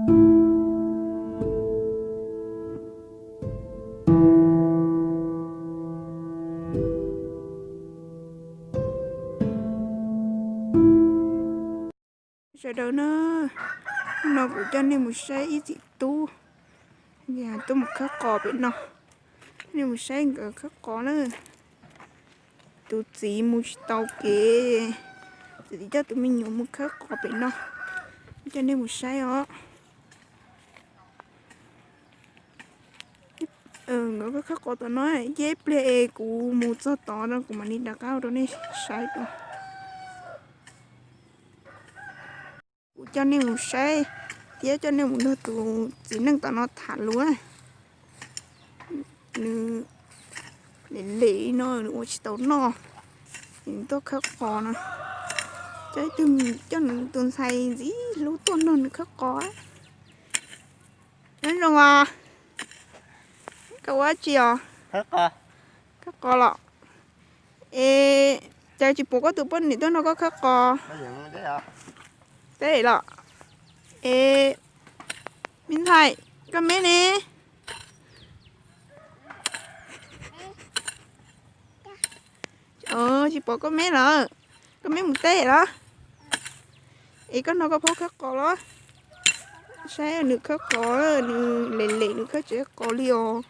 Sawv daws na, no kuv coj nej mus saib ib txiv tub, tuaj mus khawb qos pem no. Nej mus saib nkawd khawb qos na. Tus txiv mus tsis tau kev, tus txiv coj tus me nyuam mus khawb qos pem no, coj nej mus saib os. Nkawd khawb qos tom no, ib pliag es kuv mus txog tod no kuv mam li rov qab ua rau nej saib dua. Kuv coj nej mus saib thiab coj nej mus nrog tus txiv neej tom no tham lus. Nws lem lem no nws ua tsis tau noj, nws tuaj khawb qos no. Coj ib tug, coj nws tus ntxhais ntxim hlub tuaj nrog nws khawb qos. Nyob zoo os. Koj ua dab tsi os? Khawb qos los? Es cas tsis pom koj tus poj niam tuaj nrog koj khawb qos? Teb los? Es me ntxhais, koj me ne? Tsis pom koj me lawm. Koj me mus teb los? Es koj nrog koj phaub khawb qos los? Saib nws khawb qos, nws lem lem nws khawb tsis qos li os.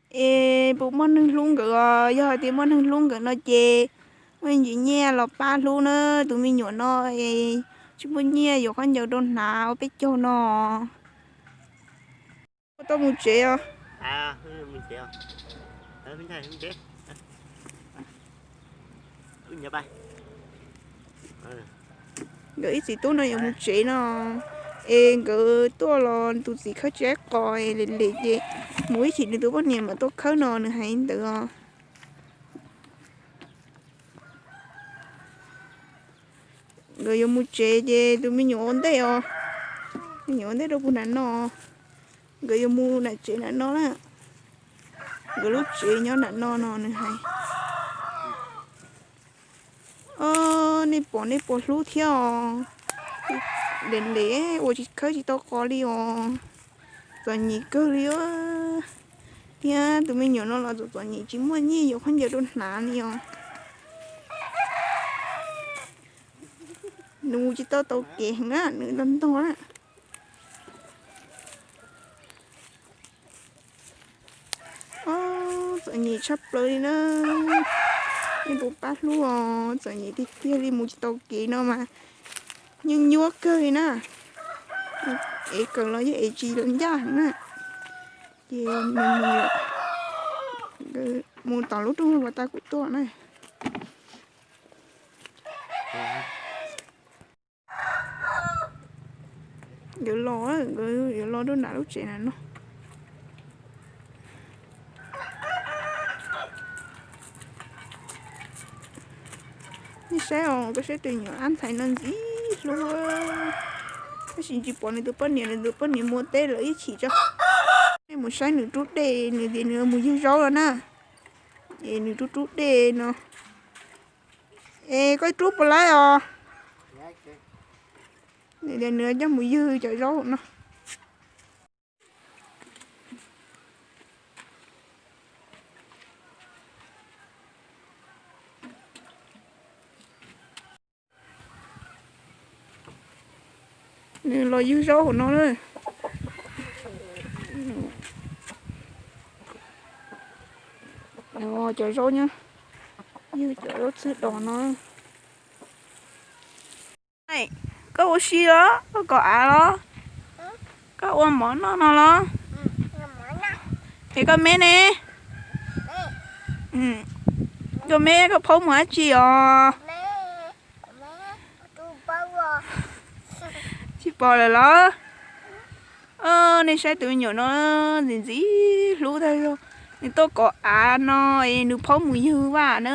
Es puas muaj neeg hlub nkawd os? Yog hais tias muaj neeg hlub nkawd no ces muaj ntsis nyiaj los pab hlub na. Tus me nyuam no es tsis muaj nyiaj yuav khaub ncaws rau hnav ua peb caug no. Koj tau mus tsev os? Nkawd ib txiv tub no yuav mus tsev no, es nkawd tuaj los tus txiv khawb tsis qos lem lem ces mus ib chim nws tus poj niam mam tuaj khawb no nws hais li ntawd os. Nkawd yuav mus tsev ces tus me nyuam ua ntej os, me nyuam ua ntej rau puag nram no. Nkawd yuav mus nram tsev nram no na, nkawd lub tsev nyob nram no no nws hais. Nej pom nej puas hlub thiab os? Lem lem ua tsis khawb tsis tau qos li os, txom nyem kawg li os. Thiab tus me nyuam no los txom txom nyem tsis muaj nyiaj yuav khaub ncaws rau hnav li os. Nws mus tsis tau taus kev heev na, nws ntog ntog na. Txom nyem tshaj plaws li na. Nej puas pab hlub os? Txom nyem tiag tiag li, mus tsis tau kev no mas nyuaj nyuaj kawg li na. Ev kawm los yeej ev tsis ncaj heev na. Ces mus tom lub rooj pas tas kuv tuaj na. Nkawd los, nkawd yuav los rau nram lub tsev na no. Nej saib os, koj saib tus nyuam ab ntxhais no ntxim hlub, tab sis tsis pom nws tus poj niam, nws tus poj niam mus teb lawm ib chim tso. Nej mus saib nws rub dej, nws tias nws mus ywg zaub los na. Es nws rub rub dej no. Es koj rub puas laib os? Nws tias nws coj mus ywg cov zaub no. Nws los ywg zaub hauv no na. Cov zaub nyob, ywg cov zaub txhwb dos no. Koj ua si los? Koj kov av los? Koj ua mov noj no los? Es koj me ne? Koj me koj phaub mus dab tsi os? Tsis pom lawm los? Nej saib tus me nyuam no ntxim ntxim hlub tag zog. Nws tuaj kov av no es nws phaub mus ywg vaj na.